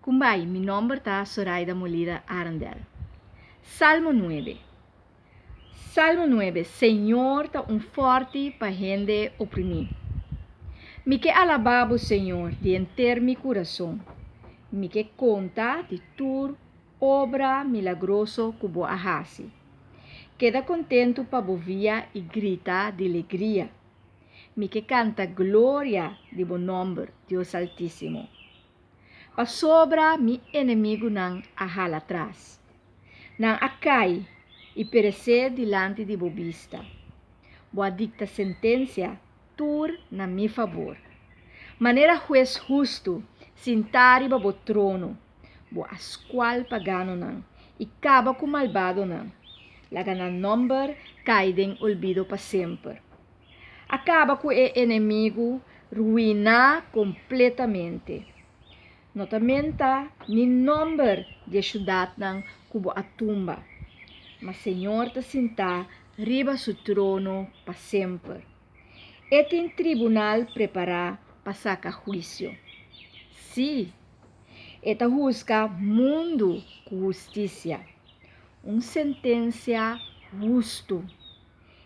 Kumbai, mi nomber ta Soraida Molida Arendel. Salmo 9. Salmo 9. Señor ta un fòrti pa hende oprimí. Mi ke alabá bo, Señor, di henter mi kurason. Mi ke konta di tur obra milagroso ku bo a hasi. Keda kontentu pa bo via i grita di legria. Mi ke kanta gloria di bo nòmber, Dios Altísimo. Pasobra mi enemigunan a hala tras. Nan a kai i peresé dilanti di bo bista. Bo a dikta sentensia tur na mi fabor. Manera hues hustu sintá riba bo trono, bo a skual paganonan i kaba ku malbadonan. Laga nan nòmber kai den olvido pa semper. A kaba ku e enemigu ruiná kompletamente. No ta menta ni nòmber di e siudatnan ku bo a tumba, ma señor ta sintá riba su trono pa semper. E tin tribunal prepará pa saka huisio. Sí, e ta husga mundu ku hustisia, un sentensia hustu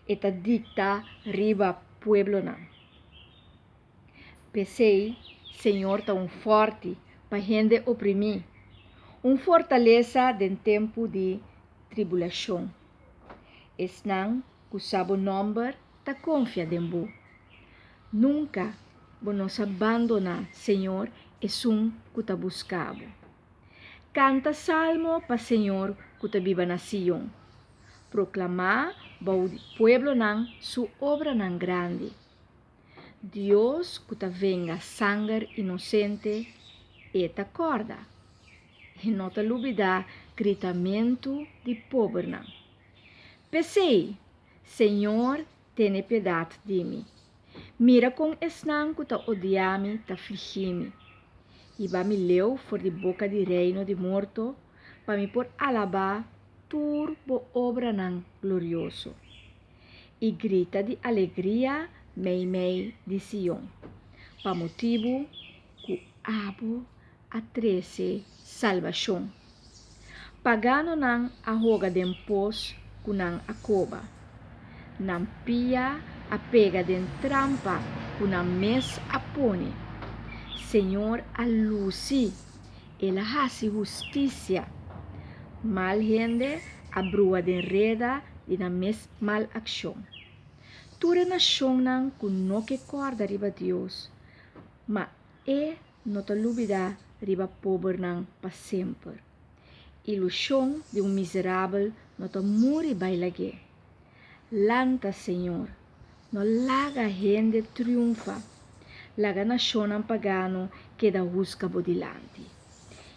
e ta dikta riba pueblonan. P'esei, Señor ta un fòrti pa hende oprimí, un fortalesa den tempu di tribulashon. Esnan ku sa bo nòmber ta konfia den bo. Nunka bo no sa bandoná, Señor, esun ku ta buska bo. Kanta salmo pa Señor ku ta biba na Sion. Proklamá bou di pueblonan su obranan grandi. Dios ku ta venga sanger inosente, e ta kòrda. E no ta lubidá gritamentu di pobernan. P'esei, Señor tene piedat di mi. Mira kon esnan ku ta odiá mi ta fligí mi. Hiba mi leu for di boka di reino di morto, pa mi por alabá tur bo obranan glorioso. I grita di alegria meimei di Sion, pa motibu ku abo a trese salbashon. Paganonan a hoga den pos ku nan a koba. Nan pia a pega den trampa ku nan mes a pone. Señor a lusi, el a hasi hustisia. Mal hende a brua den reda di nan mes mal akshon. Tur e nashonnan ku no ke kòrda riba Dios, ma e no ta lubidá riba pobernan pa semper. Ilushon di un miserabel no ta muri bai lag'é. Lanta, Señor, no laga hende triunfa, laga nashonnan pagano keda husga bo dilanti.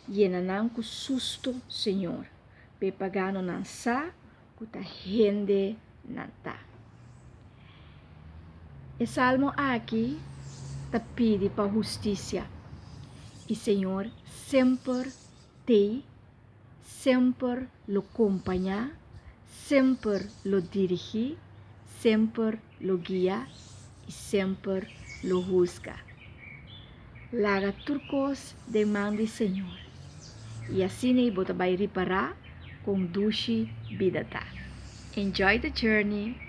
Yena nan ku susto, Señor, p'e paganonan sa ku ta hende nan ta. E salmo aki ta pidi pa hustisia, i Señor semper t'ei, semper lo kompañá, semper lo dirigí, semper lo guia i semper lo husga. Laga tur kos den man di Señor, i asina bo ta bai ripará kon dushi bida ta. Enjoy the journey!